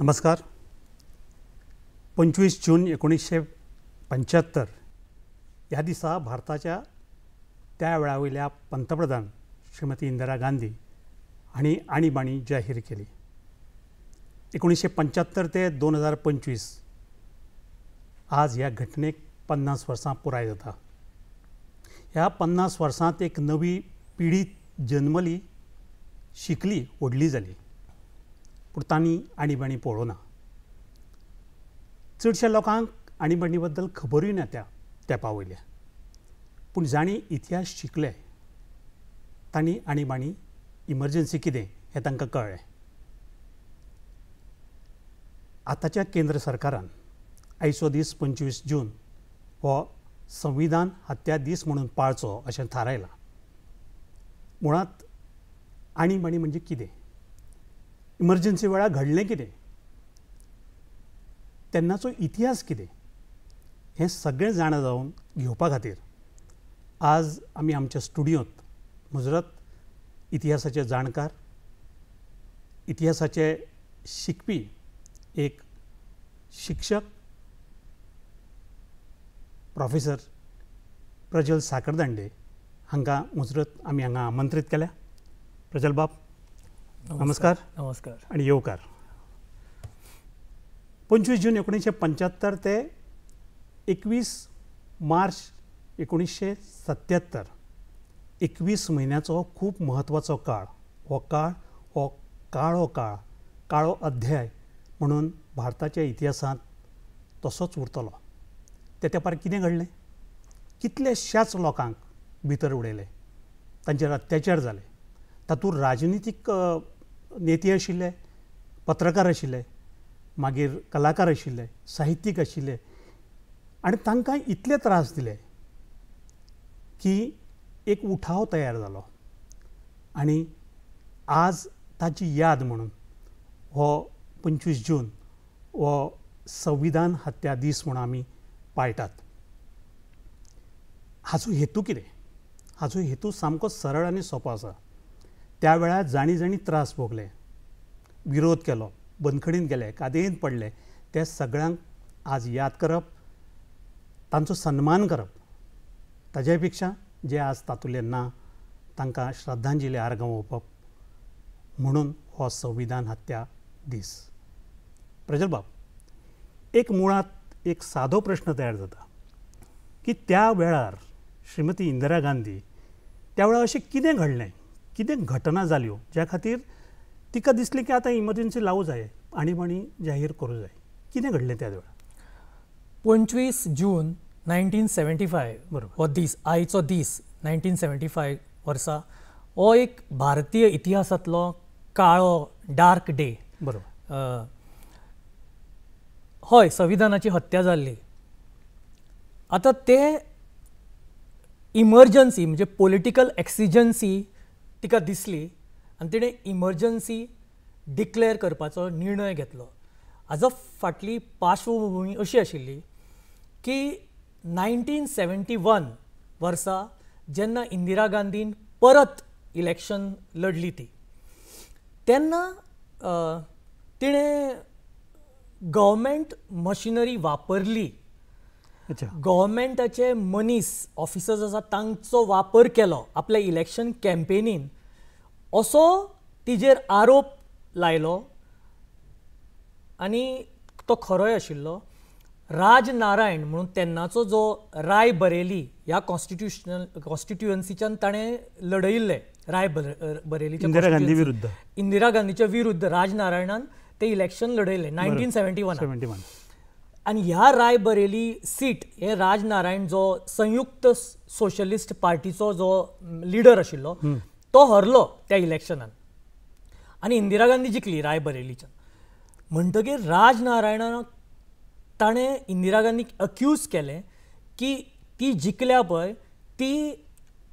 नमस्कार. 25 जून 1975 ह्या दिसा भारताच्या त्या वेळा वयल्या पंतप्रधान श्रीमती इंदिरा गांधी हांणी आणीबाणी जाहीर केली. 1975 ते 2025 आज ह्या घटनेक 50 वर्सां पुराय जाता. ह्या 50 वर्सांत एक नवी पिढी जन्मली, शिकली, व्हडली जाली, पूण तांणी आणीबाणी पळोवना. चडश्या लोकांक आणीबाणी बद्दल खबरूय ना त्या तेंपा वयल्या, पूण जांणी इतिहास शिकले तांणी आणीबाणी इमर्जन्सी कितें हें तांकां कळ्ळें. आतांच्या केंद्र सरकारान आयचो दीस 25 जून हो संविधान हत्या दीस म्हणून पाळचो अशें थारायलां. मुळांत आणीबाणी म्हणजे कितें, इमर्जन्सी वेळार घडलें कितें, तेन्नाचो इतिहास कितें, हें सगळें जाणा जावन घेवपा खातीर आज आमी आमच्या स्टुडियोंत मुजरत इतिहासाचे जाणकार, इतिहासाचे शिकपी एक शिक्षक प्रोफेसर प्रजल साखरदांडे हांकां मुजरत आमी हांगा आमंत्रीत केल्या. प्रजल बाब, नमस्कार. नमस्कार आनी येवकार. 25 जून 1975 ते 21 मार्च 1977, 21 म्हयन्याचो खूब म्हत्वाचो काळ. हो काळ हो काळो काळ, काळो अध्याय म्हणून भारताच्या इतिहासांत तसोच उरतलो. त्या तेंपार कितें घडलें, कितल्याशाच लोकांक भितर उडयले, तांचेर अत्याचार जाले. तातूंत राजनितीक नेते आशिल्ले, पत्रकार आशिल्ले, मागीर कलाकार आशिल्ले, साहित्यीक आशिल्ले, आनी तांकां इतले त्रास दिले की एक उठाव तयार जालो. आनी आज ताची याद म्हणून हो 25 जून हो संविधान हत्या दीस म्हणून आमी पाळटात. हाचो हेतू कितें? हाचो हेतू सामको सरळ आनी सोंपो आसा. त्या वेळार जाणी जाणी त्रास भोगले, विरोध केलो, बंदखणींत गेले, कादयेंत पडले, ते सगळ्यांक आज याद करप, तांचो सन्मान करप, ताज्या पेक्षा जे आज तातूंतले ना तांकां श्रद्धांजली आर्गां ओंपप म्हणून हो संविधान हत्या दीस. प्रजल बाब, एक मुळांत एक सादो प्रश्न तयार जाता की त्या वेळार श्रीमती इंदिरा गांधी त्या वेळार अशें कितें घडलें, कितें घटना जाल्यो ज्या खातीर तिका दिसली की आतां इमर्जन्सी लावूं जाय, आणीबाणी जाहीर करूं जाय? कितें घडलें त्या वेळार? 25 जून 1975 बरोबर हो दीस, आयचो दीस 1975 वर्सा हो एक भारतीय इतिहासांतलो काळो डार्क डे. बरोबर. हय, संविधानाची हत्या जाल्ली. आतां ते इमर्जन्सी म्हणजे पॉलिटिकल एक्सिजन्सी तिका दिसली आनी तिणें इमर्जन्सी डिक्लेअर करपाचो निर्णय घेतलो. हाजो फाटली पार्श्वभूमी अशी आशिल्ली की 1971 वर्सा जेन्ना इंदिरा गांधीन परत इलेक्शन लढली ती, तेन्ना तिणें गव्हर्मेंट मशिनरी वापरली, गव्हर्मेंटाचे मनीस ऑफिसर्स आसा तांचो वापर केलो आपल्या इलेक्शन कॅम्पेनीन, असो तिजेर आरोप लायलो आनी तो खरोय आशिल्लो. राज नारायण म्हणून तेन्नाचो जो राय बरेली ह्या कॉन्स्टिट्युएन्सीच्यान ताणें लढयिल्लें, राय बरेलीच्या इंदिरा गांधी विरुद्ध, इंदिरा गांधीच्या विरुद्ध राज नारायणान ते इलेक्शन लढयलें 1971. आनी ह्या राय बरेली सीट हे राज नारायण जो संयुक्त सोशलिस्ट पार्टीचो जो लिडर आशिल्लो तो हरलो त्या इलेक्शनान आनी इंदिरा गांधी जिखली राय बरेलीच्यान. म्हणटकीर राज नारायणाक ताणें इंदिरा गांधीक अक्यूज केलें की ती जिखल्या पळय ती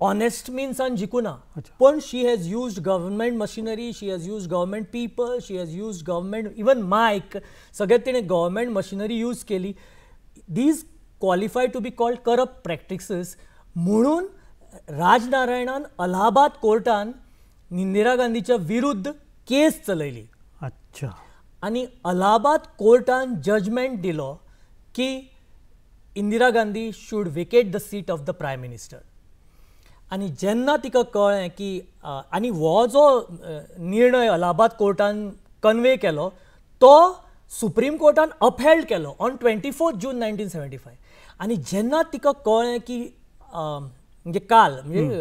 ऑनेस्ट मिन्सान जिखूना, पण she has used government machinery, she has used government people, she has used government even mike, सगळें तिणें गव्हर्मेंट मशिनरी यूज केली. These qualify to be called corrupt practices. म्हणून राजनारायणान अलाहाबाद कोर्टान इंदिरा गांधीच्या विरुद्ध केस चलयली. अच्छा. आनी अलाहाबाद कोर्टान जजमेंट दिलो की Indira Gandhi should vacate the seat of the prime minister. आनी जेन्ना तिका कळ्ळें की आनी हो जो निर्णय अलाहाबाद कोर्टान कन्वे केलो तो सुप्रीम कोर्टान अपहेल्ड केलो ऑन 24 जून 1975. आनी जेन्ना तिका कळ्ळें की म्हणजे काल म्हणजे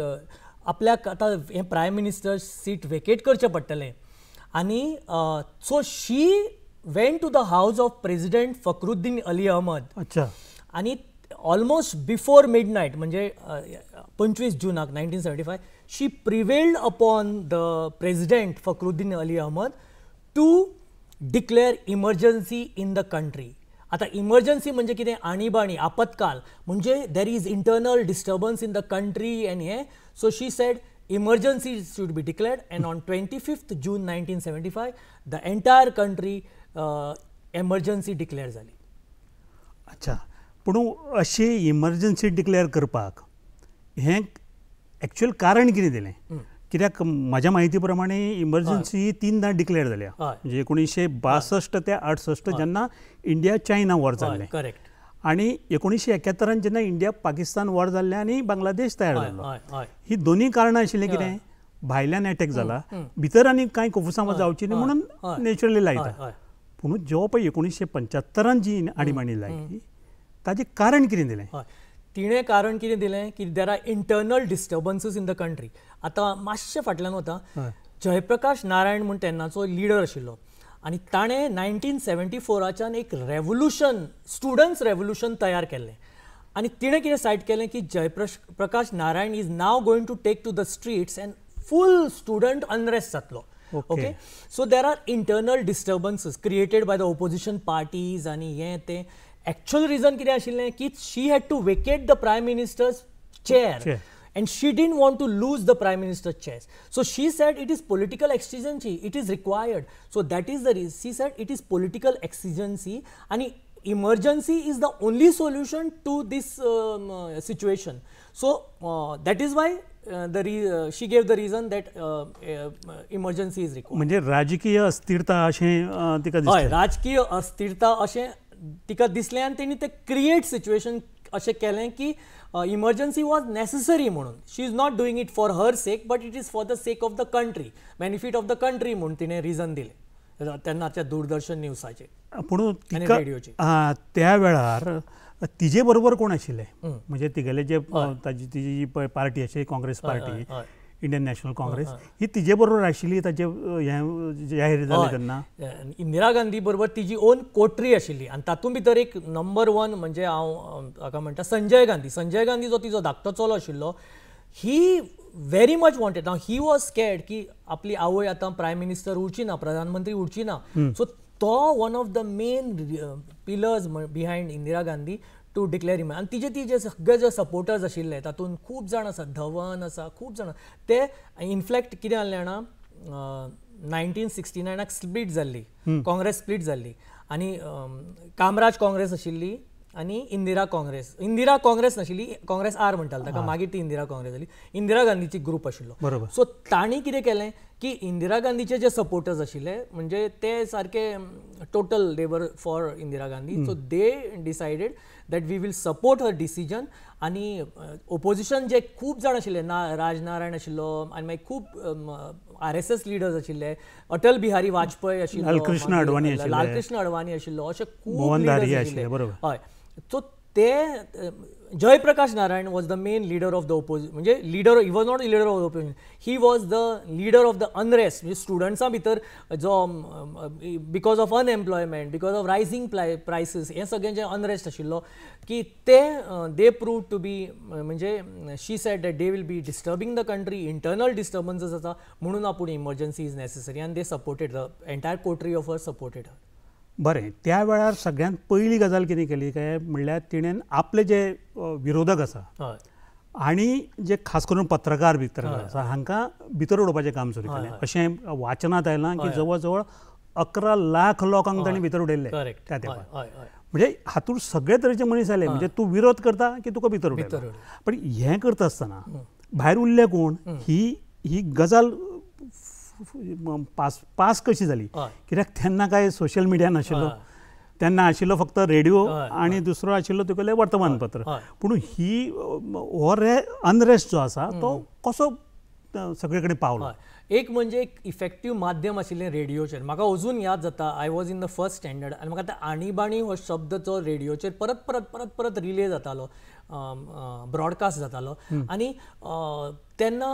आपल्याक आतां हें प्रायम मिनिस्टर सीट वेकेट करचें पडटलें आनी so she went to the house of president Fakhruddin Ali Ahmed. अच्छा. आनी ऑलमोस्ट बिफोर मिडनायट म्हणजे 25 जूनाक 1975 she prevailed upon the president Fakhruddin Ali Ahmed to declare emergency in the country. आतां emergency म्हणजे कितें, आणीबाणी, आपत्काल, म्हणजे there is internal disturbance in the country and हें. So she said emergency should be declared and on 25 June 1975 the entire country emergency declare जाली. अच्छा, पूण अशी इमर्जन्सी डिक्लेअर करपाक हें एक्चुअल कारण कितें दिलें? कित्याक म्हाज्या म्हायती प्रमाणे इमर्जन्सी 3दा डिक्लेअर जाल्या, म्हणजे 1962 ते 68 जेन्ना इंडिया चायना वॉर जाल्लें, करेक्ट, आनी 1971 जेन्ना इंडिया पाकिस्तान वॉर जाल्लें आनी बांगलादेश तयार जाल्लो. ही दोनूय कारणां आशिल्लीं कितें, भायल्यान एटॅक जाला, भितर आनी कांय कोफुसांव जावची न्ही म्हणून नॅचरली लायता. पूण जो पळय 1975 जी आणीबाणी लायली ताजें कारण कितें दिलें? तिणें कारण कितें दिलें की there are internal disturbances in the country. आतां मातशें फाटल्यान वता, जयप्रकाश नारायण म्हूण तेन्नाचो लिडर आशिल्लो आनी ताणें 1974च्यान एक रेवोल्युशन, स्टुडंट्स रेवोल्युशन तयार केल्लें आनी तिणें कितें सायट केलें की Jayaprakash Narayan is now going to take to the streets and full student unrest जातलो. Okay, so there are internal disturbances created by the opposition parties आनी हें तें. एक्चुअल रिजन कितें आशिल्लें की she had to vacate the prime minister's chair and she didn't want to lose the prime minister's chair. So she said it is political exigency, it is required. So that is the reason she said it is political exigency and emergency is the only solution to this situation. So that is why she gave the reason that emergency is required. म्हणजे राजकीय अस्थिरता अशें तिका दिसलें? राजकीय अस्थिरता अशें तिका दिसलें आनी तेणी ते क्रिएट सिच्युएशन अशें केलें की इमर्जन्सी वॉज नेसेसरी म्हणून. She is not doing it for her sake but it is for the sake of the country, benefit of the country म्हणून तिणें रिजन दिलें तेन्नाच्या दूरदर्शन न्यूजाचेर. पूण त्या वेळार तिजे बरोबर कोण आशिल्ले? म्हणजे तिगेले जे ताजी तिजी जी पार्टी आशिल्ली Congress party, Indian National Congress, ही तिजे बरोबर आशिल्ली ताजे हें जाहीर जालें तेन्ना? इंदिरा गांधी बरोबर तिजी ओन कोटरी आशिल्ली आनी तातूंत भितर एक नंबर 1 म्हणजे हांव हाका म्हणटा संजय गांधी. संजय गांधी जो तिजो धाकटो चलो आशिल्लो, he very much wanted. Now he was scared की आपली आवय आतां प्रायम मिनिस्टर उरची ना, प्रधानमंत्री उरची ना. सो तो one of the main pillars behind Indira Gandhi to declare him. आनी तिजे तिजे सगळे जे सपोर्टर्स आशिल्ले तातूंत खूब जाण आसा, धवन आसा, खूब जाण ते इनफॅक्ट कितें जालें जाणा, 1969 स्प्लीट जाल्ली काँग्रेस, स्प्लीट जाल्ली आनी कामराज काँग्रेस आशिल्ली आनी इंदिरा काँग्रेस, इंदिरा काँग्रेस नाशिल्ली, काँग्रेस आर म्हणटाले ताका, मागीर ती इंदिरा काँग्रेस जाली, इंदिरा गांधीची ग्रूप आशिल्लो. बरोबर. सो तांणी कितें केलें की इंदिरा गांधीचे जे सपोर्टर्स आशिल्ले म्हणजे ते सारके total they were for Indira Gandhi. So they decided that we will support her decision. आनी ओपोजिशन जे खूब जाण आशिल्ले, ना राजनारायण आशिल्लो आनी मागीर खूब आरएसएस लिडर्स आशिल्ले, अटल बिहारी वाजपेयी आशिल्लो, लालकृष्ण अडवाणी आशिल्लो, अशे खूब लिडर्स आशिल्ले. हय, सो ते Jayaprakash Narayan was the main leader of the opposition, म्हणजे leader, he was not leader of the opposition, he was the leader of the unrest. म्हणजे स्टुडंट्सां भितर जो because of unemployment, because of rising prices, हें सगळें जें unrest आशिल्लो की ते दे प्रूव टू बी, म्हणजे she said that they will be disturbing the country, internal disturbances आसा म्हणून आपूण इमर्जन्सी is necessary आनी they supported, the entire coterie of her supported her. बरें, त्या वेळार सगळ्यांत पयली गजाल कितें केली काय म्हणल्यार तिणें आपले जे विरोधक आसा आनी जे खास करून पत्रकार भितर आसा हांकां भितर उडोवपाचें काम सुरू केलें. अशें वाचनांत आयलां की जवळ जवळ 11 लाख लोकांक तांणी भितर उडयल्ले त्या तेंपार. म्हणजे हातूंत सगळे तरेचे मनीस आयले, म्हणजे तूं विरोध करता की तुका भितर उडयता. पण हें करता आसतना भायर उरले कोण ही ही गजाल पास पास कशी जाली? कित्याक तेन्ना काय सोशल मिडिया नाशिल्लो, तेन्ना आशिल्लो फक्त रेडिओ आनी दुसरो आशिल्लो तुगेलें वर्तमानपत्र. पूण ही हो अनरेस्ट जो आसा तो कसो सगळे कडेन पावलो? एक म्हणजे एक इफेक्टीव माध्यम आशिल्लें रेडियोचेर. म्हाका अजून याद जाता, I was in the first standard आनी म्हाका आतां आणीबाणी हो शब्द जो रेडियोचेर परत परत परत परत रिले जातालो, ब्रॉडकास्ट जातालो. आनी तेन्ना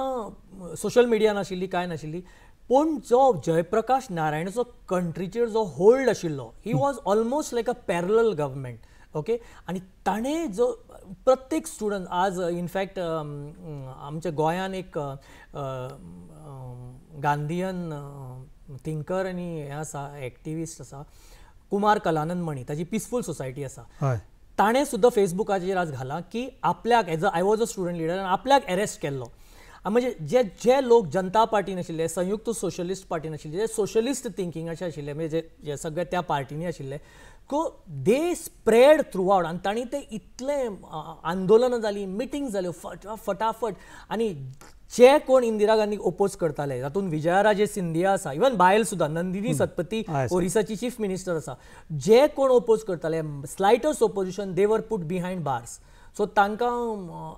सोशल मिडिया नाशिल्ली, कांय नाशिल्ली, पूण जो जयप्रकाश नारायणाचो कंट्रीचेर जो होल्ड आशिल्लो, he was almost like a parallel government. Okay, आनी ताणें जो प्रत्येक स्टुडंट आज इनफॅक्ट आमच्या गोंयान एक गांधीयन थिंकर आनी हें आसा, एक्टिविस्ट आसा, कुमार कलानंद मणी, ताजी पिसफूल सोसायटी आसा. ताणें सुद्दां फेसबुकाचेर आज घालां की आपल्याक as a I was a student leader आनी आपल्याक एरेस्ट केल्लो. म्हणजे जे जे लोक जनता पार्टीन आशिल्ले, संयुक्त सोशलिस्ट पार्टीन आशिल्ले, जे सोशलिस्ट थिंकिंगाचे आशिल्ले, म्हणजे जे सगळे त्या पार्टींनी आशिल्ले, दे स्प्रेड थ्रू आवट. आनी तांणी ते इतलें आंदोलनां जालीं, मिटींग जाल्यो फटाफट. आनी जे कोण इंदिरा गांधीक ओपोज करताले तातूंत विजयाराजे सिंधिया आसा, इवन बायल सुद्दां नंदिनी सतपती ओरिसाची चीफ मिनिस्टर आसा, जे कोण ओपोज करताले slightest opposition they were put behind bars. So तांकां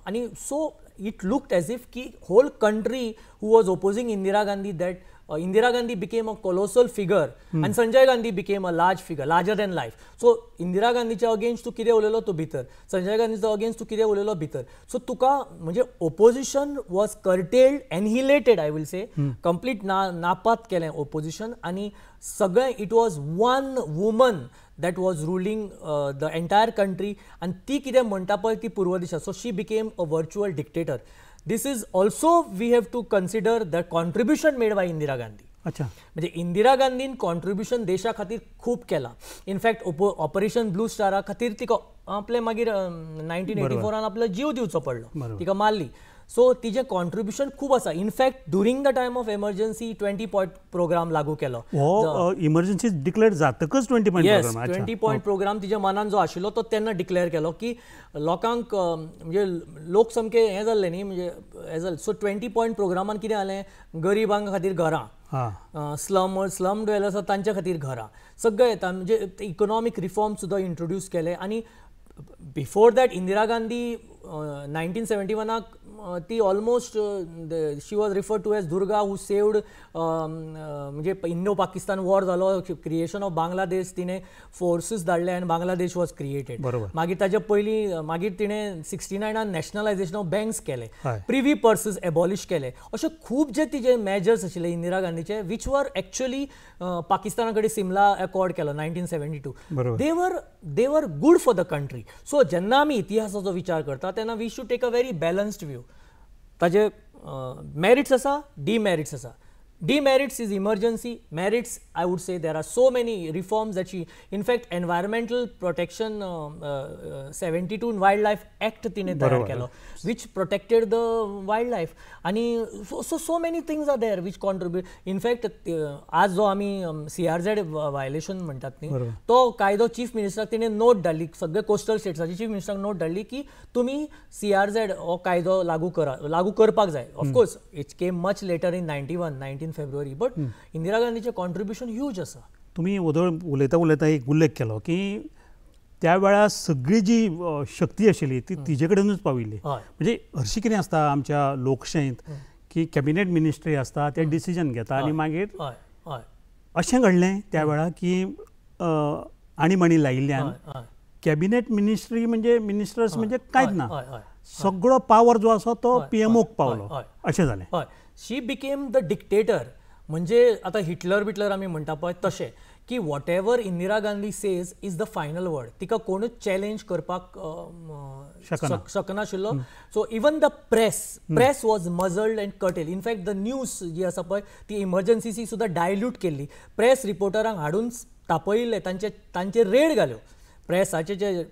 आनी so it looked as if की whole country who was opposing Indira Gandhi, that Indira Gandhi became a colossal figure आनी Sanjay Gandhi became a large figure, larger than life. So Indira गांधीच्या against तूं कितें उलयलो तूं भितर, संजय गांधीचो against तूं कितें उलयलो भितर. सो तुका म्हणजे opposition was curtailed, annihilated, I will say, complete नापात केलें ओपोजिशन. आनी सगळें it was one woman that was ruling the entire country. आनी ती कितें म्हणटा पळय ती पूर्व दिशा. So she became a virtual dictator. This is also we have to consider the contribution made by Indira Gandhi. अच्छा, म्हणजे इंदिरा गांधीन कॉन्ट्रिब्युशन देशा खातीर खूब केलां. इनफॅक्ट ऑपरेशन ब्लू स्टारा खातीर तिका आपले मागीर 1984 आपलो जीव दिवचो पडलो, तिका मारली. सो तिजें कॉन्ट्रिब्युशन खूब आसा. In fact during the time of emergency 20 point programme लागू केलो. हो, इमर्जन्सी डिक्लेअर जातकच 20 पॉयंट प्रोग्राम, 20 पॉयंट प्रोग्राम तिच्या मनान जो आशिल्लो तो तेन्ना डिक्लेअर केलो की लोकांक म्हणजे लोक सामके हें जाल्ले न्ही, म्हणजे हें जालें. सो 20 पॉयंट प्रोग्रामान कितें जालें, गरिबां खातीर घरां, स्लम ड्वेलर्स आसा तांच्या खातीर घरां, सगळें येता. म्हणजे इकॉनॉमीक रिफॉर्म सुद्दां इंट्रोड्यूस केले. आनी बिफोर that Indira Gandhi 1971 ती almost she was referred to as Durga who saved, म्हणजे इंडो पाकिस्तान वॉर जालो, क्रिएशन ऑफ बांगलादेश, तिणें फोर्सीस धाडले आनी बांगलादेश वॉज क्रिएटेड. मागीर ताजे पयलीं मागीर तिणें 69 नॅशनलायझेशन ऑफ बँक्स केले, प्रिवी पर्सीस एबॉलिश केले. अशे खूब जे तिजे मेजर्स आशिल्ले इंदिरा गांधीचे, which were actually पाकिस्ताना कडेन सिमला एकॉर्ड केलो 1972, they were good for the country. So जेन्ना आमी इतिहासाचो विचार करता तेन्ना we should take a very balanced view. ताजे मॅरिट्स आसा, डिमॅरिट्स आसा. Demerits is emergency, merits I would say there are so many reforms that she, in fact environmental protection 72 wild life act तिणें तयार केलो, which protected the wild life. आनी so so many things are there which contribute. In fact आज जो आमी CRZ violation म्हणटात न्ही, तो कायदो चीफ मिनिस्टराक तिणें नोट धाडली, सगळे कोस्टल स्टेट्साची चीफ मिनिस्टराक नोट धाडली की तुमी CRZ हो कायदो लागू करा, लागू करपाक जाय. Of course it came much later in 91, 19 February, but Indira गांधीचें contribution huge आसा. तुमी वदळ उलयता उलयता एक उल्लेख केलो की त्या वेळार सगळी जी शक्ती आशिल्ली ती तिजे कडेनूच पाविल्ली. म्हणजे हरशीं कितें आसता आमच्या लोकशाहींत की कॅबिनेट मिनिस्ट्री आसता, ते डिसिजन घेता आनी मागीर अशें घडलें त्या वेळार की आणीबाणी लायिल्ल्यान कॅबिनेट मिनिस्ट्री म्हणजे मिनिस्टर्स म्हणजे कांयच ना, सगळो पावर जो आसा तो PMOक पावलो, अशें जालें. शी बिकेम the dictator. म्हणजे आतां हिटलर बिटलर आमी म्हणटा पळय तशें की whatever Indira Gandhi says is the final word. तिका कोणूच चॅलेंज करपाक शकनाशिल्लो. So even the press was muzzled and curtailed. In fact the news जी आसा पळय ती इमर्जन्सी सुद्दां डायल्यूट केल्ली. प्रेस रिपोर्टरांक हाडून तापयिल्ले, तांचेर रेड घाल्यो. प्रेसाचे जे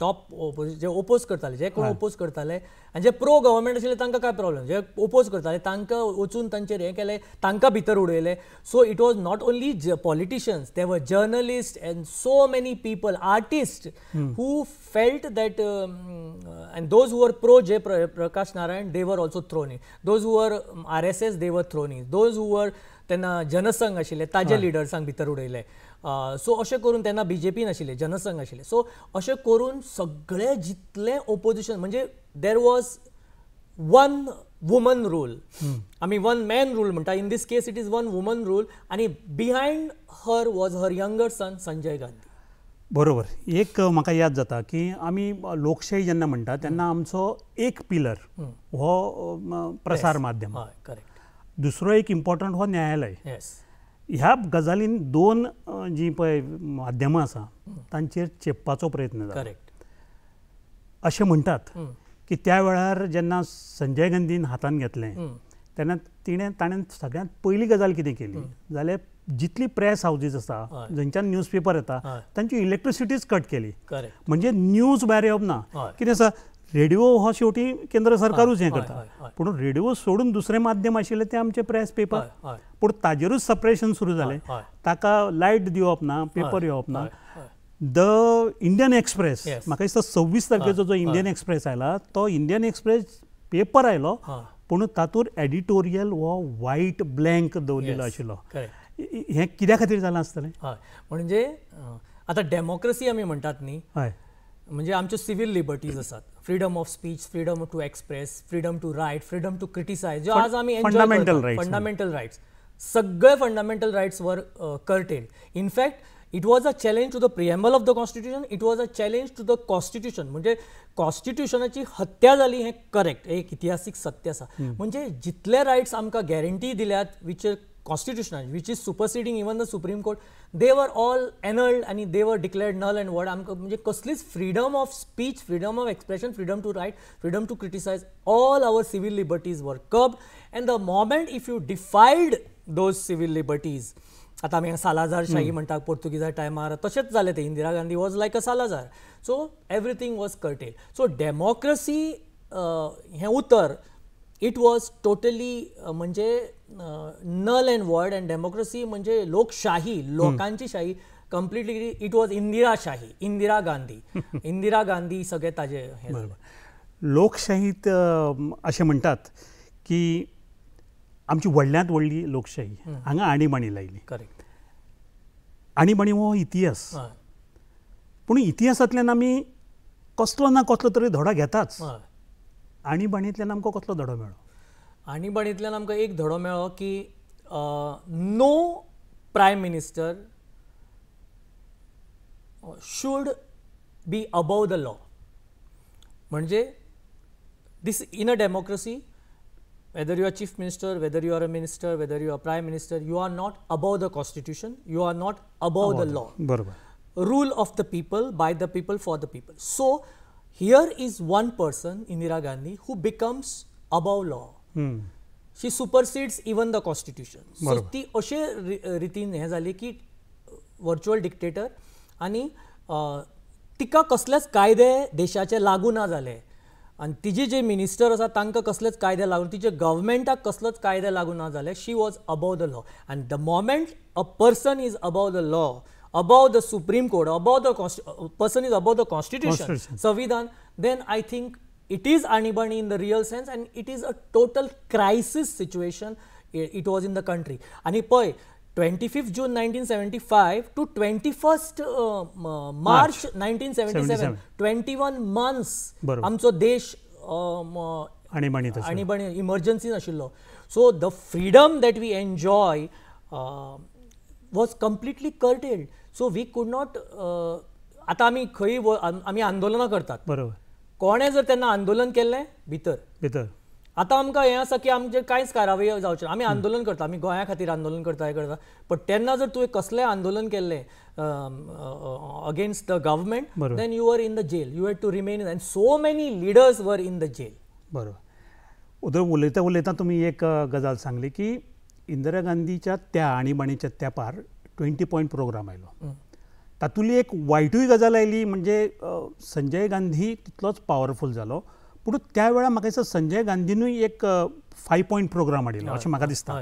टॉप जे ओपोज करताले, जे कोण ओपोज करताले आनी जे प्रो गव्हर्मेंट आशिल्ले तांकां काय प्रॉब्लम, जे ओपोज करताले तांकां वचून तांचेर हें केलें, तांकां भितर उडयले. So it was not only politicians, they were journalist and so many people, artist who felt that, and those who were pro Jai Prakash Narayan they were also thrown in, those who were RSS they were thrown in, those who were तेन्ना जनसंघ आशिल्ले ताजे लिडर्सांक भितर उडयले. So अशें करून तेन्ना BJP नाशिल्ले, जनसंघ आशिल्ले. सो अशें करून सगळे जितलें ओपोजिशन म्हणजे there was one woman rule, आमी वन मॅन रूल म्हणटा, in this case it is one woman rule आनी behind her was her younger son Sanjay Gandhi. बरोबर. एक म्हाका याद जाता की आमी लोकशाही जेन्ना म्हणटा तेन्ना आमचो एक पिलर हो प्रसार माध्यम, करेक्ट, दुसरो एक इम्पॉर्टंट हो न्यायालय. ह्या गजालीन दोन जी पळय माध्यमां आसा तांचेर चेपपाचो प्रयत्न जाला. करेक्ट. अशें म्हणटात की त्या वेळार जेन्ना संजय गांधीन हातान घेतलें तेन्ना ताणें सगळ्यांत पयली गजाल कितें केली जाल्यार जितली प्रेस हावजीस आसा जंयच्यान न्यूज पेपर येता तांची इलेक्ट्रिसिटीच कट केली. म्हणजे न्यूज भायर येवप ना. कितें आसा, रेडिओ हो शेवटी केंद्र सरकारूच हें करता, पूण रेडिओ सोडून दुसरें माध्यम आशिल्लें तें आमचें प्रेस पेपर, पूण ताजेरूच सप्रेशन सुरू जालें. ताका लायट दिवप ना, पेपर येवप ना. The Indian express, म्हाका दिसता 26 तारखेचो जो इंडियन एक्सप्रेस आयला तो इंडियन एक्सप्रेस पेपर आयलो, पूण तातूंत एडिटोरियल हो वायट ब्लँक दवरिल्लो आशिल्लो. हें कित्या खातीर जालां आसतलें? हय, म्हणजे आतां डेमोक्रेसी आमी म्हणटात न्ही, हय, म्हणजे आमच्यो सिवील लिबर्टीज आसात, freedom of speech, freedom to express, freedom to write, freedom to criticise, ज्यो आज आमी फंडामेंटल रायट्स, फंडामेंटल रायट्स, सगळे fundamental rights were curtailed. In fact it was a challenge to the preamble of the constitution, it was a challenge to the constitution. म्हणजे कॉन्स्टिट्युशनाची हत्या जाली हें correct, एक इतिहासीक सत्य आसा. म्हणजे जितले रायट्स आमकां गॅरंटी दिल्यात which constitutional, which is superseding even the Supreme Court, they were all annulled आनी they were declared null and void. आमकां म्हणजे कसलीच freedom of speech, freedom of expression, freedom to write, freedom to criticise, all our civil liberties were curbed. And the moment if you defied those civil liberties, आतां आमी Salazar शाही म्हणटा पोर्तुगीजा टायमार तशेंच जालें तें, Indira Gandhi was like a Salazar, so everything was curtailed. So democracy हें उतर it was totally म्हणजे null and void. And democracy म्हणजे लोकशाही, लोकांची शाही, completely it was Indira Shahi, Indira Gandhi, Indira Gandhi सगळे ताजे हें. बरोबर. लोकशाहीत अशें म्हणटात की आमची व्हडल्यांत व्हडली लोकशाही हांगा आणीबाणी लायली. करेक्ट. आणीबाणी हो इतिहास, पूण इतिहासांतल्यान आमी कसलो ना कसलो तरी धडो घेताच. आणीबाणींतल्यान आमकां कसलो धडो मेळ्ळो? आणीबाणींतल्यान आमकां एक धडो मेळ्ळो की no prime minister should be above the law. म्हणजे this in a democracy, whether you are chief minister, whether you are a minister, whether you are prime minister, you are not above the constitution, you are not above the law. बरोबर. Rule of the people, by the people, for the people. So here is one person, Indira Gandhi, who becomes above law. She supersedes even the constitution. So ती अशे रितीन हें जाली की virtual dictator आनी तिका कसलेच कायदे देशाचे लागू ना जाले आनी तिजे जे मिनिस्टर आसा तांकां कसलेच कायदे लागू, तिजे गव्हर्मेंटाक कसलोच कायदे लागू ना जाले. She was above the law. And the moment a person is above the law, above the Supreme Court, above the person is above the constitution, संविधान, then I think it is आणीबाणी in the real sense and it is a total crisis situation it was in the country. आनी पळय 25 June 1975 to 21 March 1977, 21 months आमचो देश आणीबाणी emergency आशिल्लो. So the freedom that we enjoy was completely curtailed. So we could not, आतां आमी खंय आमी आंदोलनां करतात, बरोबर, कोणें जर तेन्ना आंदोलन केल्लें भितर भितर, आतां आमकां हें आसा की आमचेर कांयच कारवाय जावची ना, आमी आंदोलन करता, आमी गोंया खातीर आंदोलन करता, हें करता, पण तेन्ना जर तुवें कसलें आंदोलन केल्लें against the government, then you are in the jail, you had to remain, and so many leaders were in the jail. बरोबर. उदर उलयता उलयता तुमी एक गजाल सांगली की इंदिरा गांधीच्या त्या आणीबाणीच्या तेंपार 20 पॉयंट प्रोग्राम आयलो, तातूंतली एक वायटूय गजाल आयली म्हणजे संजय गांधी तितलोच पावरफूल जालो, पूण त्या वेळार म्हाका दिसता संजय गांधीनूय एक 5 पॉयंट प्रोग्राम हाडिल्लो अशें म्हाका दिसता.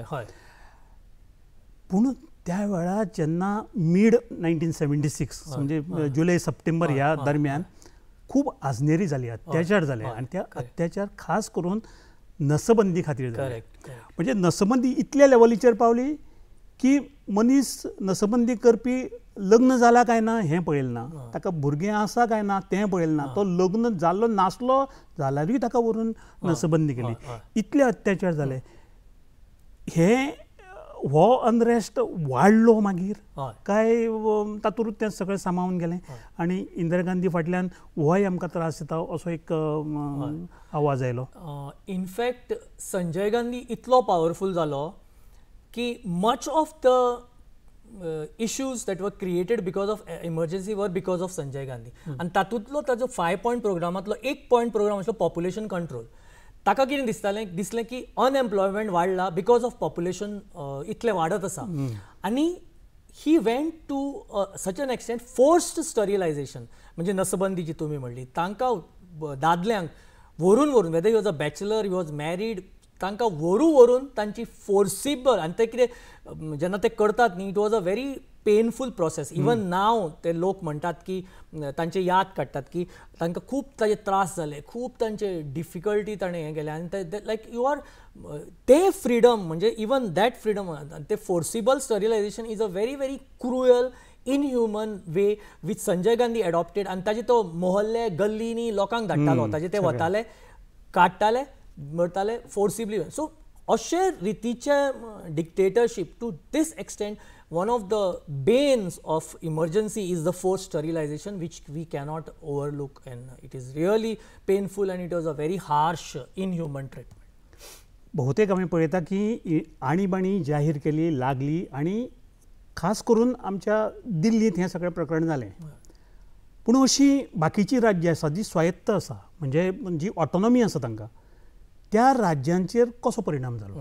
पूण त्या वेळार जेन्ना मीड 1976 म्हणजे जुलय सप्टेंबर ह्या दरम्यान खूब आजनेरी जाली, अत्याचार जाले आनी त्या अत्याचार खास करून नसबंदी खातीर जाले. म्हणजे नसबंदी इतल्या लेवलीचेर पावली की मनीस नसबंदी करपी लग्न जाला काय ना हें पळयलें ना, ताका भुरगें आसा काय ना तें पळयलें ना, तो लग्न जाल्लो नासलो जाल्यारूय ताका व्हरून नसबंदी केली. इतले अत्याचार जाले. हे हो अनरेस्ट वाडलो मागीर काय तातूंत तें सगळें सामावून गेलें आनी इंदिरा गांधी फाटल्यान होय आमकां त्रास येता असो एक आवाज आयलो. इनफॅक्ट संजय गांधी इतलो पावरफूल जालो की much of the issues that were created because of emergency were because of Sanjay Gandhi. आनी तातूंतलो ताजो 5 पॉयंट प्रोग्रामांतलो एक पॉयंट प्रोग्राम आसलो पॉप्युलेशन कंट्रोल. ताका कितें दिसतालें, दिसलें की अनएम्प्लॉयमेंट वाडला because of population इतलें वाडत आसा आनी he went to such an extent forced sterilisation, म्हणजे नसबंदी जी तुमी म्हणली, तांकां दादल्यांक व्हरून व्हरून, whether he was a bachelor, he was married, तांकां व्हरून व्हरून तांची फोर्सिबल, आनी ते कितें जेन्ना ते करतात न्ही, it was a very painful process. Even now ते लोक म्हणटात की तांचे याद काडटात की तांकां खूब ताजे त्रास जाले, खूब तांचे डिफिकल्टी ताणें हें केलें आनी ते लायक you are ते फ्रिडम म्हणजे इवन that freedom, ते forcible sterilisation is a very very cruel inhuman way which Sanjay Gandhi adopted. आनी ताजे तो मोहल्ले गल्लींनी लोकांक धाडटालो, ताजे ते वताले काडटाले मरताले फोर्सिबली. सो अशे रितीचे dictatorship to this extent, one of the banes of emergency is the forced sterilization, which we cannot overlook, and it is really painful and it was a very harsh, inhuman treatment. बहुतेक आमी पळयता की आणीबाणी जाहीर केली लागली आनी खास करून आमच्या दिल्लींत हें सगळें प्रकरण जालें. पूण अशी बाकीची राज्यां आसा जी स्वायत्त आसा, म्हणजे जी ऑटोनॉमी आसा तांकां, त्या राज्यांचेर कसो परिणाम जालो?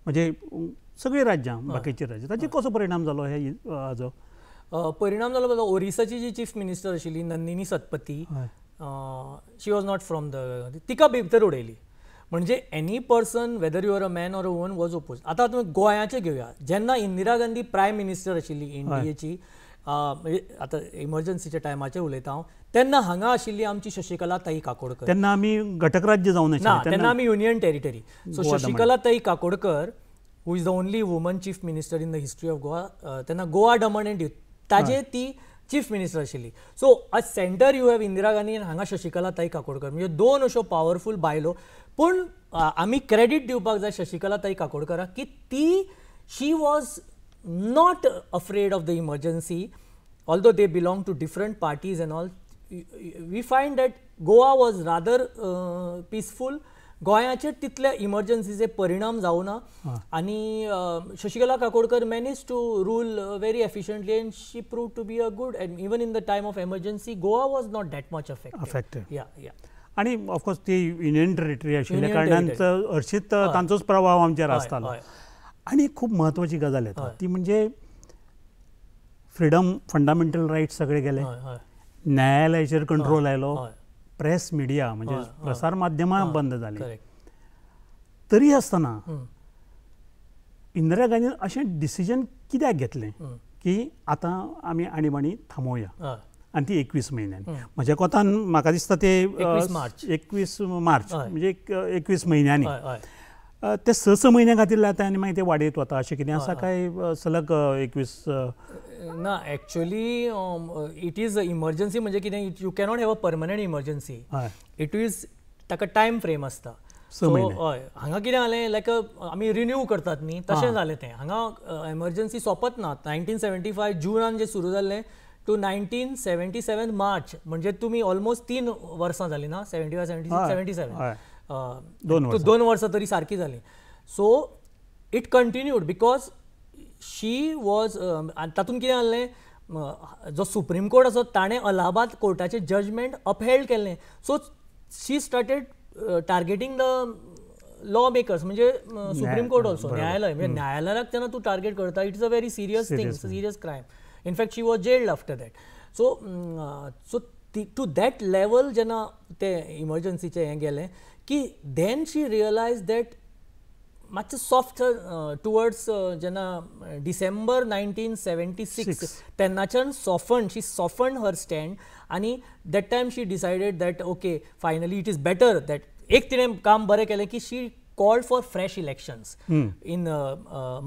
म्हणजे सगळीं राज्यां बाकीची राज्यां ताचेर कसो परिणाम जालो हे हाजो परिणाम जालो? बघा, ओरिसाची जी चीफ मिनिस्टर आशिल्ली Nandini Satpathy, she was not from the, तिका भितर उडयली. म्हणजे any person whether you are a man or a woman was oppose. आतां तुमी गोंयाचें घेवया, जेन्ना इंदिरा गांधी प्रायम मिनिस्टर आशिल्ली एनडीएची, आतां इमर्जन्सीच्या टायमाचेर उलयता हांव, तेन्ना हांगा आशिल्ली आमची शशिकला ताई काकोडकर. तेन्ना आमी घटक राज्य जावन ना, तेन्ना आमी युनियन टेरिटरी. सो शशिकला ताई Kakodkar, who is the only woman chief minister in the history of Goa, तेन्ना गोवा दमण एंड दीव ताजे ती चीफ मिनिस्टर आशिल्ली. So at centre you have Indira Gandhi आनी हांगा शशिकला ताई काकोडकर, म्हणजे दोन अश्यो पावरफूल बायलो. पूण आमी क्रेडीट दिवपाक जाय शशिकला ताई काकोडकराक की ती, she was not afraid of the emergency, although they belong to different parties and all. We find that Goa was rather peaceful. गोंयाचेर तितले इमर्जन्सीचे परिणाम जावना आनी Shashikala Kakodkar manage to rule very efficiently and she prove to be a good, and even in the time of emergency Goa was not that much affected. या या आनी of course ती union territory आशिल्ल्या कारणान हर्शीत तांचोच प्रभाव आमचेर आसतालो. आनी खूब म्हत्वाची गजाल येता ती म्हणजे फ्रिडम, फंडामेंटल रायट्स सगळे गेले, न्यायालयाचेर कंट्रोल आयलो, प्रेस मिडिया म्हणजे प्रसार माध्यमां बंद जाली. तरी आसतना इंदिरा गांधीन अशें डिसिजन कित्याक घेतलें की आतां आमी आणीबाणी थांबोवया, आनी ती 21 म्हयन्यांनी? म्हज्या कोतान म्हाका दिसता ते 21 मार्च म्हणजे 21 म्हयन्यांनी, ते 6 म्हयन्या खातीर लायता आनी मागीर ते वाडयत वता अशें कितें आसा काय सलग 21? ना, एक्चुअली it is emergency म्हणजे कितें, you cannot have a permanent emergency. It is ताका टायम फ्रेम आसता. सो हय, हांगा कितें जालें, लायक आमी रिन्यू करतात न्ही तशें जालें तें. हांगा एमर्जन्सी सोंपत ना. 1975 जुनान जें सुरू जाल्लें टू 1977 मार्च, म्हणजे तुमी ऑलमोस्ट 3 वर्सां जालीं ना, 75 76 77, 2 वर्सां तरी सारकी जालीं. So it continued because she was, तातूंत कितें जालें, जो सुप्रीम कोर्ट आसा ताणें अलाहाबाद कोर्टाचें जजमेंट अपहेल्ड केल्लें. So she started targeting the law makers, म्हणजे सुप्रीम कोर्ट ऑल्सो, न्यायालय. म्हणजे न्यायालयाक जेन्ना तूं टार्गेट करता, it's a very serious thing, serious crime. In fact she was jailed after that. So so to that level जेन्ना ते इमर्जन्सीचें हें गेलें की then she realise that मातशें सॉफ्ट टुवर्ड्स जेन्ना डिसेंबर 1976 तेन्नाच्यान soften, she soften her stand आनी that time she decided that okay finally it is better that. एक तिणें काम बरें केलें की she called for fresh elections in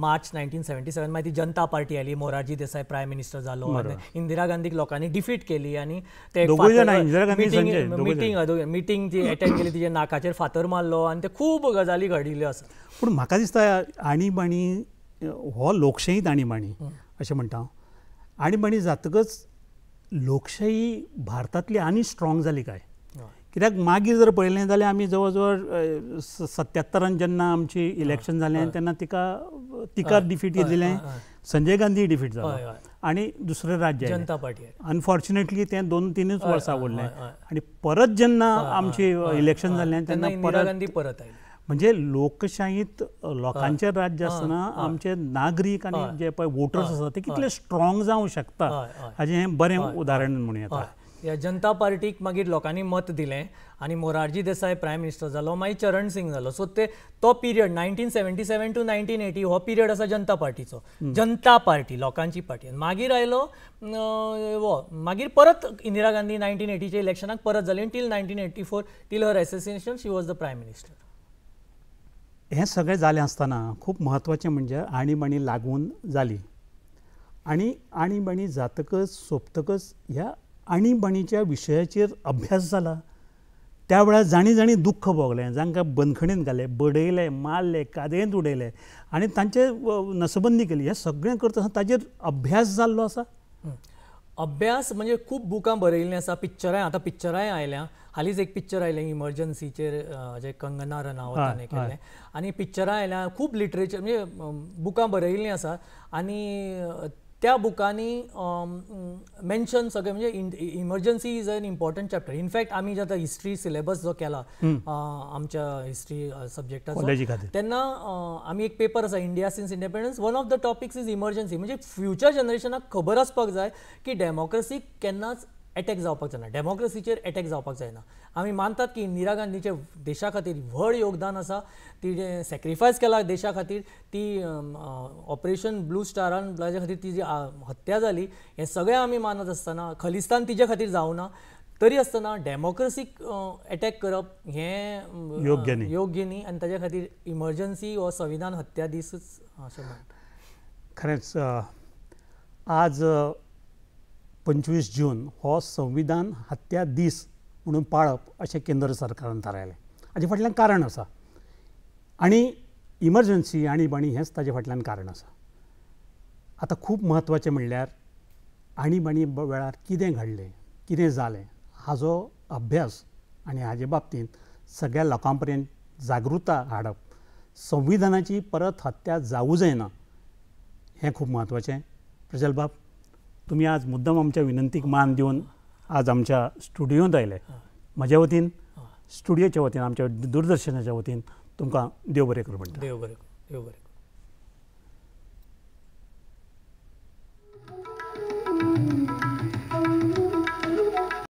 March 1977. मागीर ती जनता पार्टी आयली, मोरारजी देसाय प्रायम मिनिस्टर जालो आनी इंदिरा गांधीक लोकांनी डिफीट केली आनी ते मिटींग मिटींग ती एटेंड केली, तिच्या नाकाचेर फातर मारलो आनी ते खूब गजाली घडिल्ल्यो आसा. पूण म्हाका दिसता आणीबाणी हो लोकशाहीत आणीबाणी अशें म्हणटा हांव. आणीबाणी जातकच लोकशाही भारतांतली आनी स्ट्रॉंग जाली काय? कित्याक मागीर जर पळयलें जाल्यार आमी जवळ जवळ 77 जेन्ना आमची इलेक्शन जालें तेन्ना तिका तिका डिफीट दिलें, संजय गांधी डिफीट जालो आनी दुसरें राज्य जनता पार्टी. अनफॉर्च्युनेटली तें 2-3 वर्सां उरलें आनी परत जेन्ना आमची इलेक्शन जालें तेन्ना इंदिरा गांधी परत आयली. म्हणजे लोकशाहीत लोकांचें राज्य आसतना आमचे नागरीक आनी जे पळय वोटर्स आसा ते कितले स्ट्रॉंग जावं शकता हाजें हें बरें उदाहरण म्हणूं येता. ह्या जनता पार्टीक मागीर लोकांनी मत दिलें आनी मोरारजी देसाय प्रायम मिनिस्टर जालो, मागीर चरण सिंग जालो. सो ते तो पिरियड 1977 टू 1980 हो पिरियड आसा जनता पार्टीचो, जनता पार्टी लोकांची पार्टी. मागीर आयलो हो, मागीर परत इंदिरा गांधी 1980च्या इलेक्शनाक परत जाली till 1984 till her assassination she was the prime minister. हें सगळें जालें आसतना खूब म्हत्वाचें म्हणजे आणीबाणी लागून जाली आनी आणीबाणी जातकच सोंपतकच ह्या आणीबाणीच्या विशयाचेर अभ्यास जाला. त्या वेळार जाणी जाणी दुख्ख भोगलें, जांकां बंदखणींत घाले, बडयले, मारले, कादयेंत उडयले आनी तांचे नसबंदी केली. हें सगळें करता आसतना ताजेर अभ्यास जाल्लो आसा. अभ्यास म्हणजे खूब बुकां बरयल्लीं आसा, पिक्चरांय आतां पिक्चरांय आयल्या. हालींच एक पिक्चर आयलें इमर्जन्सीचेर, जे कंगना रनावतान केल्लें, आनी पिक्चरां आयल्या, खूब लिटरेचर म्हणजे बुकां बरयल्लीं आसा आनी त्या बुकांनी मेन्शन सगळें म्हणजे emergency is an important chapter. In fact आमी जेन्ना हिस्ट्री सिलेबस जो केला आमच्या हिस्ट्री सब्जेक्टाचो तेन्ना आमी एक पेपर आसा India since independence, one of the topics is emergency. म्हणजे फ्युचर जनरेशनाक खबर आसपाक जाय की डेमोक्रेसी केन्नाच एटॅक जावपाक जायना, डेमोक्रेसीचेर एटॅक जावपाक जायना. आमी मानतात की इंदिरा गांधीचें देशा खातीर व्हड योगदान आसा, तिणें सॅक्रिफायस केला देशा खातीर, ती ऑपरेशन ब्लू स्टारान ताजे खातीर तिजी हत्या जाली, हें सगळें आमी मानत आसतना खलिस्तान तिजे खातीर जावना, तरी आसतना डेमोक्रेसीक एटॅक करप हें योग्य न्ही, योग्य न्ही आनी ताजे खातीर इमर्जन्सी हो संविधान हत्या दीसच अशें म्हणटा. खरेंच आज 25 जून हो संविधान हत्या दीस म्हणून पाळप अशें केंद्र सरकारान थारायलें. हाजे फाटल्यान कारण आसा आनी इमर्जन्सी आणीबाणी हेंच ताजे फाटल्यान कारण आसा. आतां खूब म्हत्वाचें म्हणल्यार आणीबाणी वेळार कितें घडलें, कितें जालें हाजो अभ्यास आनी हाजे बाबतींत सगळ्या लोकां पर्यंत जागृता हाडप, संविधानाची परत हत्या जावूं जायना हें खूब म्हत्वाचें. प्रजल बाब, तुमी आज मुद्दम आमच्या विनंतीक मान दिवन आज आमच्या स्टुडियोंत आयले. म्हज्या वतीन, स्टुडियोच्या वतीन, आमच्या दूरदर्शनाच्या वतीन तुमकां देव बरें करूं म्हणटा. देव बरें करूं, देव बरें.